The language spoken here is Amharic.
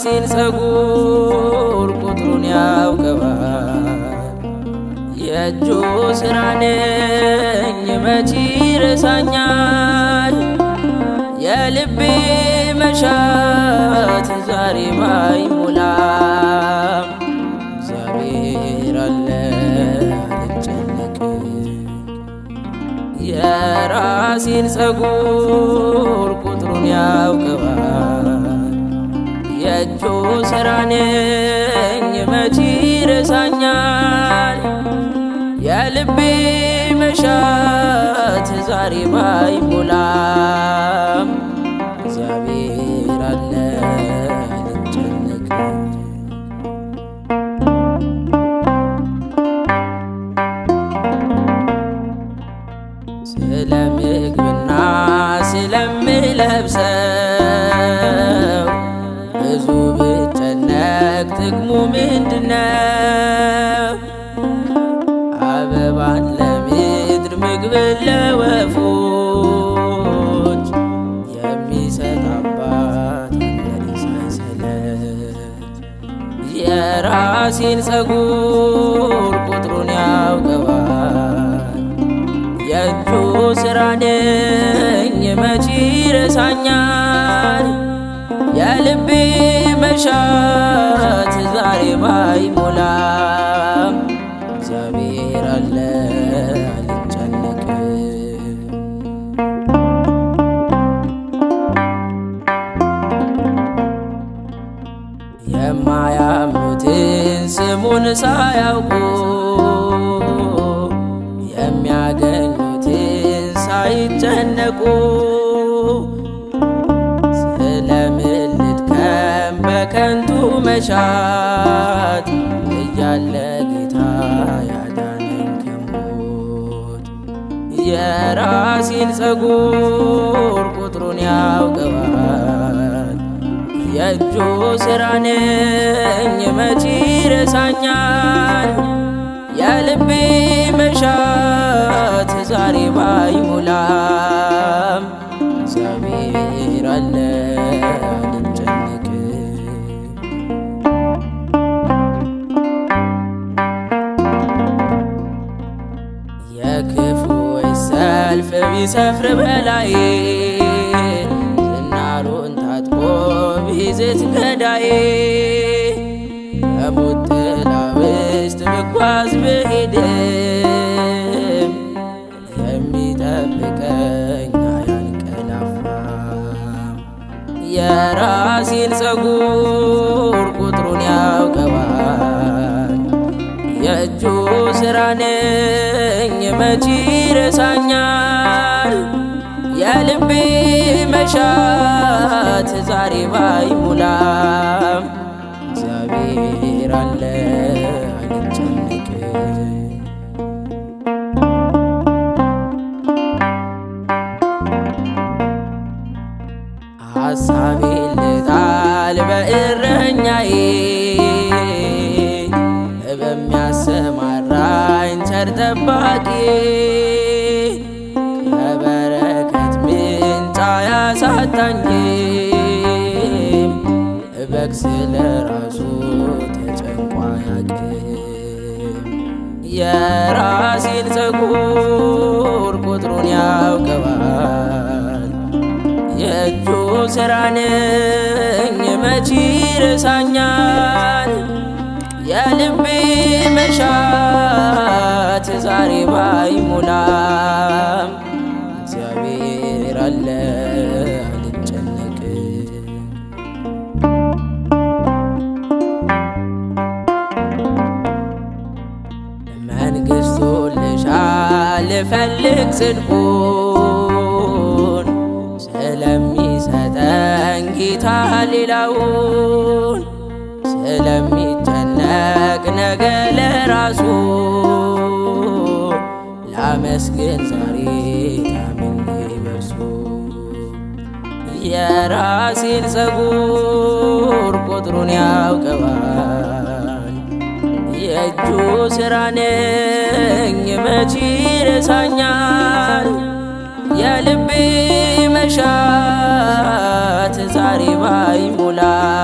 የራሴን ፀጉር ቁጥሩን ያውቀዋል። የእጁ ስራ ነኝ መች ይረሳኛል። የልቤ መሻት ዛሬ ባይሞላም እግዚአብሔር አለ አልጨነቅም። የራሴን ፀጉር ቁጥሩን ያውቀዋል። የእጁ ስራ ነኝ መች ይረሳኛል። የልቤ መሻት ዛሬ ባይሞላም እግዚአብሔር አለ አልጨነቅም። ስለ ምግብና ስለምለብሰው ብዙ ብጨነቅ ጥቅሙ ምንድነው? አበባን ለምድር ምግብን ለወፎች የሚሰጥ አባት አለኝ ሳይሰለች። የራሴን ፀጉር ቁጥሩን ያውቀዋል። የእጁ ስራ ነኝ መች ይረሳኛል። የልቤ መሻት ዛሬ ባይሞላም እግዚአብሔር አለ አልጨነቅም። የማያምኑትን ስሙን ሳያውቁ የሚያገኙትን ሳይጨነቁ ስለምን ልድከም በከንቱ መሻት እያለ ጌታ ያዳነኝ ከሞት። የራሴን ፀጉር ቁጥሩን ያውቀዋል። የእጁ ስራ ነኝ መች ይረሳኛል። የልቤ መሻት ዛሬ ባይሞላም እግዚአብሔር አለ አልጨነቅም። የክፉዎች ሰልፍ ቢሰፍር በላይ ዝናሩን ታጥቆ ቢዝት ገዳዬ በሞት ጥላ ውስጥ ብጓዝ ብሄድም የሚጠብቀኝ አያንቀላፋም። የራሴን ፀጉር ቁጥሩን ያውቀዋል። የእጁ ስራ ነኝ መች ይረሳኛል። የልቤ መሻት ዛሬ ባይሞላም እግዚአብሔር አለ አልጨነቅም። ሐሳቤን ልጣል በእረኛዬ በሚያሰማራኝ ቸር ጠባቂ ከበረከት ምንጭ አያሳጣኝም። በግ ስለ ራሱ ተጨንቆ አያውቅም። የራሴን ፀጉር ቁጥሩን ያውቀዋል። የእጁ ስራ ነኝ መች ይረሳኛል። የልቤ መሻት ዛሬ ባይሞላም እግዚአብሔር አለ አልጨነቅም። መንግሥቱን ልሻ ልፈልግ ጽድቁን ስለሚሰጠኝ ጌታ ሌላውን ስለሚጨነቅ ነገ ለራሱ ላመስግን ዛሬ ታምኜ በርሱ። የራሴን ፀጉር ቁጥሩን ያውቀዋል። የእጁ ስራ ነኝ መች ይረሳኛል። የልቤ መሻት ዛሬ ባይሞላም